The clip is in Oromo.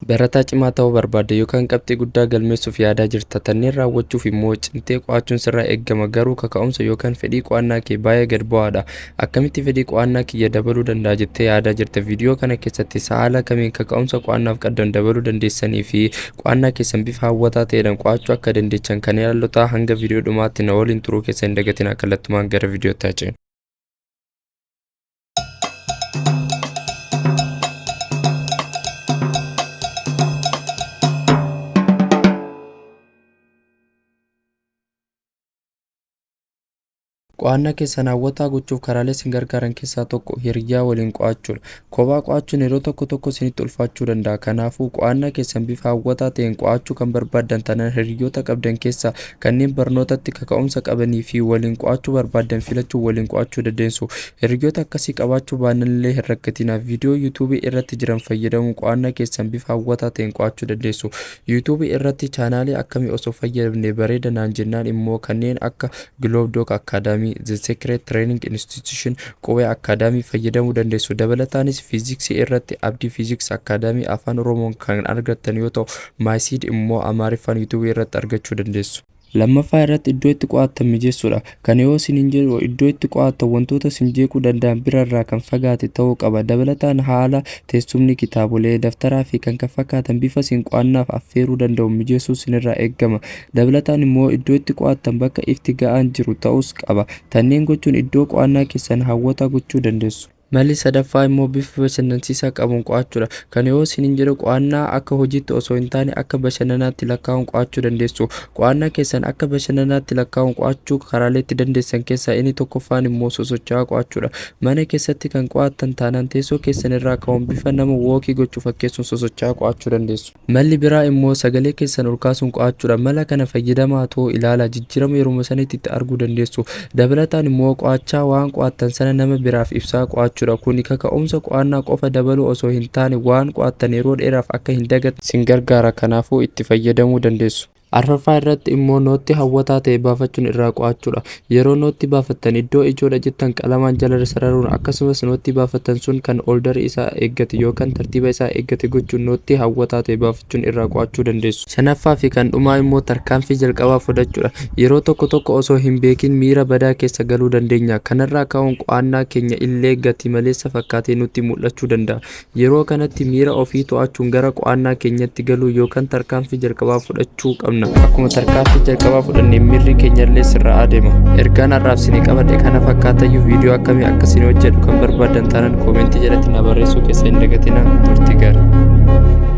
Barataa cimaa ta'uu barbaadda yookaan qabxii guddaa galmeessuuf yaadaa jirta. Tanneen raawwachuuf immoo cimtee qo'achuun sirraa eegama. Garuu kaka'umsa yookaan fedhii qo'annaa kee baay'ee gad bu'aadha. Akkamitti fedhii qo'annaa kiyya dabaluu danda'a jettee yaadaa jirta. Viidiyoo kana keessatti haala kamiin kaka'umsa qo'annaaf qabdan dabaluu dandeessanii fi qo'annaa keessan bifa hawwataa ta'eedhaan qo'achuu akka dandeechan kan ilaallu ta'a. Hanga viidiyoo dhumaatti na waliin turuu keessa hin dagatinaa. Kallattumaan gara viidiyootti haa ceenu. Qo'annaa keessan hawwataa gochuuf karaalee isin gargaaran keessaa tokko hiriyaa waliin qo'achuudha. Kophaa qo'achuun yeroo tokko tokko isinitti ulfaachuu danda'a. Kanaafuu qo'annaa keessan bifa hawwataa ta'een qo'achuu kan barbaaddan taanaan hiriyoota qabdan keessaa kanneen barnootatti kaka'umsa qabanii fi waliin qo'achuu barbaaddan filachuun waliin qo'achuu dandeessu. Hiriyoota akkasii qabaachuu baannanillee hin rakkatinaa. Viidiyoo yuutuubii irratti jiran fayyadamuun qo'annaa keessan bifa hawwataa ta'een qo'achuu dandeessu. Yuutuubii irratti chaanaalii akkamii osoo fayyadamne bareeda naan jennaan immoo kanneen akka Globe Dock Academy, The Secret Training Institution, Qubee Academy fayyadamuu dandeessu. Dabalataanis fiiziksii irratti Abdii Fiiziks Academy afaan Oromoon kan argattan yoo ta'u, Maayisiid immoo Amaariffaan yuutuubii irratti argachuu dandeessu. Lammaffaa irratti iddoo itti qo'attan mijeessuudha. Kana yoo isiniin jedhu iddoo itti qo'attan wantoota isin jeequu danda'an birarraa kan fagaate ta'uu qaba. Dabalataan haala teessumni kitaabolee, daftaraa fi kan kana fakkaatan bifa isin qo'annaaf affeeruu danda'u mijeessuu isinirraa eegama. Dabalataan immoo iddoo itti qo'attan bakka ifti ga'aan jiru ta'us qaba. Tanneen gochuun iddoo qo'annaa keessan hawwataa gochuu dandeessu. Malli sadaffaa immoo bifa bashannansiisaa qabuun qo'achuudha. Kana yoo isiniin jedhu qo'annaa akka hojiitti osoo hin taane akka bashannanaatti lakkaa'uun qo'achuu dandeessu. Qo'annaa keessan akka bashannanaatti lakkaa'uun qo'achuu karaalee itti dandeessan keessaa inni tokkoffaan immoo sosocho'aa qo'achuudha. Mana keessatti kan qo'attan taanaan teessoo keessan irraa ka'uun bifa nama wookii gochuu fakkeessuun sosocho'aa qo'achuu dandeessu. Malli biraa immoo sagalee keessan ol kaasuun qo'achuudha. Mala kana fayyadamaa too ilaalaa jijjiirama yeruma sanitti itti arguu dandeessu. Dabalataan immoo qo'achaa waan qo'attan sana nama biraaf ibsaa qo'achuudha. Kuni kaka'umsa qo'annaa qofa dabaluu osoo hin taane waan qo'attan yeroo dheeraaf akka hin dagatne isin gargaara. Kanaafuu itti fayyadamuu dandeessu. Arfaffaa irratti immoo nootti hawwataa ta'e baafachuun irraa qo'achuudha. Yeroo nootti baafattan iddoo ijoodha jettan qalamaan jala sararuun akkasumas nootti baafattan sun kan ooldarii isaa eeggate yookaan tartiiba isaa eeggate gochuun nootti hawwataa ta'e baafachuun irraa qo'achuu dandeessu. Shanaffaa fi kan dhumaa immoo tarkaanfii jalqabaa fudhachuudha. Yeroo tokko tokko osoo hin beekin miira badaa keessa galuu dandeenya. Kanarraa ka'uun qo'annaa keenya illee gati maleessa fakkaatee nutti mul'achuu danda'a. Yeroo kanatti miira ofii to'achuun gara qo'annaa keenyatti galuu yookaan tarkaanfii jalqabaa fudhachuu qabna. Akkuma tarkaanfii jalqabaa fudhanne miirri keenyallee sirraa adeema. Ergaan har'aaf isinii qabadhe kana fakkaatayyuu viidiyoo akkamii akka isin hojjedhu kan barbaaddan taanaan koomentii jalatti na barreessuu keessa hin dagatinaa. Turtii gaarii.